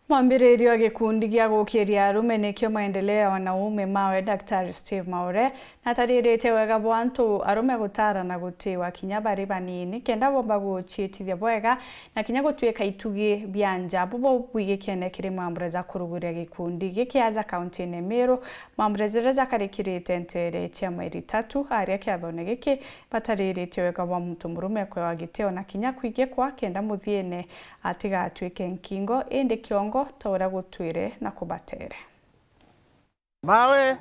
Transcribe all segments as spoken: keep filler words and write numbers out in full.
Mwambiririo wa gikundi gia gukiria arume nikio Maendeleo ya Wanaume, mawe Daktari Steve Maure, nataririte wega bwa antu arume gutaarana gutiwa kinya bari banini, kenda bomba guciitithia bwega na kinya gutuika itugi bia nja. Bubu bwigikene kiri mambura ja kuruguria gikundi giki aja kaunti-ini Meru, mambura jaria jakarikirite nteere cia mairi ithatu. Aria kiathone giki, batariritie wega bwa muntu murume kwewa gitio na kinya kwigikwa, kenda muthiene atigatuike nkingo, indi kiongo, ta uria gutwire na kubatere. Mawe!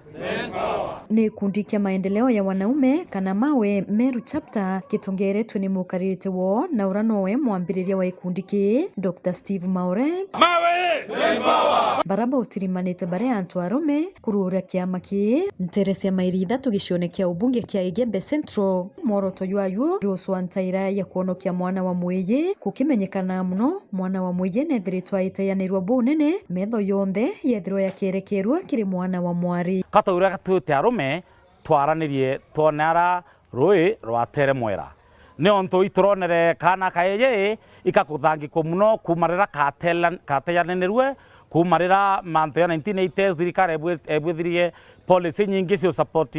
Ni gikundi kia Maendeleo ya Wanaume, kana mawe, Meru Chapter, gitongeretwe ni mukaririte woo, na uria nowe mwambiriria wa gikundi kii, Doctor Steve Maure. Mawe! Bara bautirimanite bari antu arume, kururia kiama kii, nteere cia mairi ithatu gicione kia ubunge kia Igembe Central. Mworoto jwayo ri ucwa ntaira ya kwonokia mwana wa mwiyi. Gukimenyekana muno, mwana wa mwiyi neethiritwe aiteyanirwa bunene, metho yonthe yethirwa yakerekerua kiri mwana wa mwari. Ka ta uria twite arume twaranirie twone ara rui rwatere mwera. Niontu ituronere kaana kaiji ikakuthangikwa muno kuuma riria katela-, kateyanenirue, kuuma riria mantu ya nineteen eighties thirikari ebwi-, ebwithirie policy nyingi cia support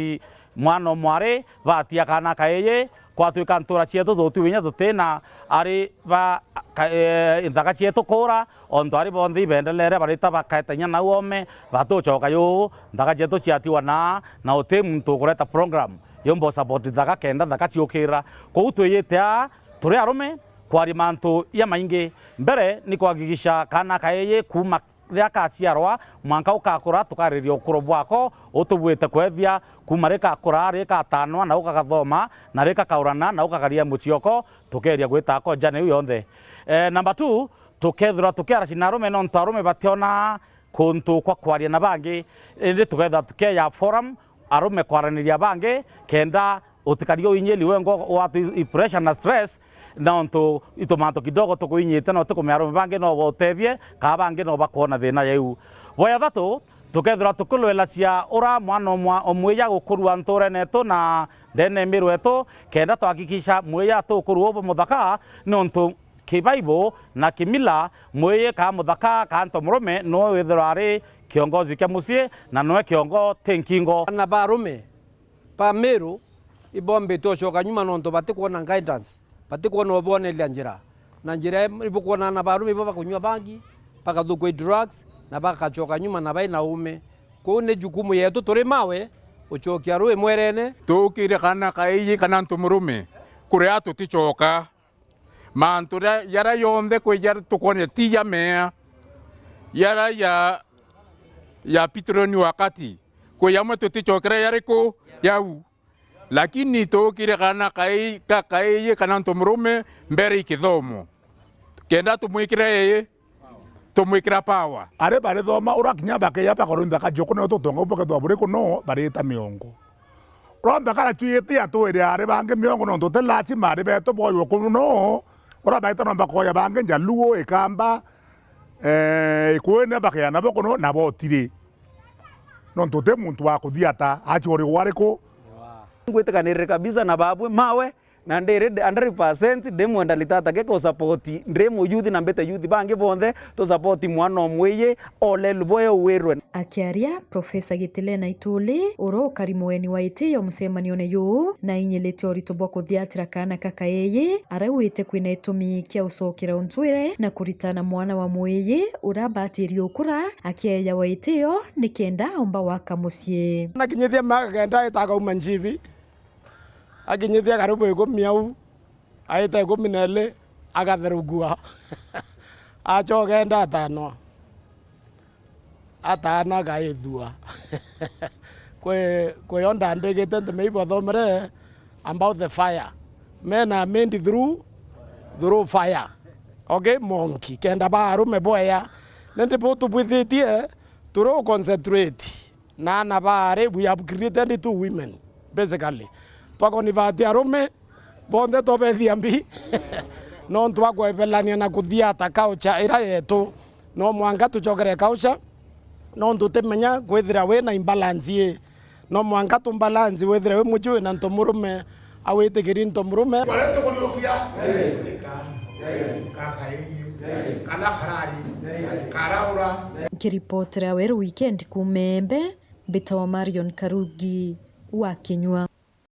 mwana o mwari, batia kaana kaiji, kwatwika ntura cietu thutiu inya tutina ari ba, ka, eh, nthaka cietu kuura, ontu ari bonthe ibendelere barita bakaeta inya nau ome, batucoka juu, nthaka cietu ciatiwa naa, na uti muntu ukureta program yomba usupport nthaka kenda nthaka ciukira. Kou twijite aa turi arume kwaria mantu jamaingi. Mbere ni kuhakikisha kaana kaiji kuuma riria kaciarwa mwanka ukakura, tukariria ukuro bwako, utubwite kwethia kuuma rikakura, rikatanwa, na ukagathoma, na rikakaurana, na ukagaria mucioko, tukeria gwita ako journey iu yonthe. Eh, number two, tukethirwa tukiaracia na arume, nontu arume bationa kuntu kwa kwaria na bangi, indi tukethirwa tukieja forum, arume kwaraniria bangi, kenda utikarie uinyiri wengwa watu i pressure na stress, nontu itu mantu kidogo tukuinyite, na utikumenya arume bangi no bautethie, kaa bangi no bakwona thina yeu. Bwa jathatu, tukethirwa tukilwelacia ura mwana omwa-, omwija gukurua nturene yetu na ndene ya miru yetu, kenda twahakikisha mwija atukurua ubu muthaka, nontu ki Bible na kimila, mwiji kaa muthaka kaa ntomurume niwe withirwa ari kiongozi kia mucii, na niwe kiongo ti nkingo. Ana ba arume ba Meru ibombite ucoka nyuma nontu batikwona guidance, batikwona uboneria njira. Na njira ibukwona ana ba arume ibo bakunyua bangi, bakathukua i drugs, na bakacoka nyuma na bai na uume. Kuu ni jukumu yetu turi mawe ucokia rui mwerene. Tuukire kana kaiji kana ntomurume, kuria tuticoka. Mantu ria-, jaria jonthe kwi jaria tukwonire ti jamea, jaria ja, ja Peteroni wakati, kwi jamwe tuticokere jariku? Jau. Lakini tuukire kana kai-, ka kaiji kana ntomurume mbere i kithomo, kenda tumwikire ii, tumwikira power. Ari barithoma, ura kinya bakeja bakorwa nthaka cio kuno tutonga bukethwa buri kuno barita miongo. Ura nthaka ara tuite atwire ari bangi miongo, nontu ti lazima ari betu boywe kuno. Ura baita nomba koya bangi Njaluo, Ikamba, eh, Ikuine, bakeja nabo kuno na botiri. Nontu ti muntu wa kuthiata, aciorigwa ariku? Ngwitikanirire kabisa na babwe mawe. Na ndi ready hundred percent, ndi mwenda litata giko support, ndi mu youth na mbete youth bangi bonthe, tu support mwana omwiji, ole luboye uwirwe. Akiaria, Professor Gitile Naituli, uria ukari mugeni wa itio mucemanione juu, na ainyilite urito bwa kuthiatira kaana ka kaiji, araugite kwina itumi kia ucokera untwire na kuritana mwana wa mwiji, uria abatirie ukura, akieja wa itio, nikenda omba waka mucii. Nakinyithia miaka kenda, itaga uma njibi. Akinyithia karibu ikumi au, aita ikumi na ili, agatherugua. Acoka enda atanwa. Atana agaithua. Kwi, kwi yo ndandikite ntumei bathomere about the fire. Men are made through, through fire. Okay, monkey. Kenda ba arume boya. Nindi bo tubwithitie, turu concentrate. Na ana baari, we have created two women, basically. Twa convert arume, bonthe twabethia mbi. Nontu bwa kwebelania na kuthiata culture ira yetu. No mwanka tucokere culture, nontu utimenya kwithira wina imbalance ii. No mwanka tu balance withire wi mucii wina ntomurume, awitikirie ntomurume. Baria tukuriukia, kaka ii. kana karari karaura. Nkiripotera Weru Weekend kuuma Embe, mbitagwa Marion Karugi wa Kinyua.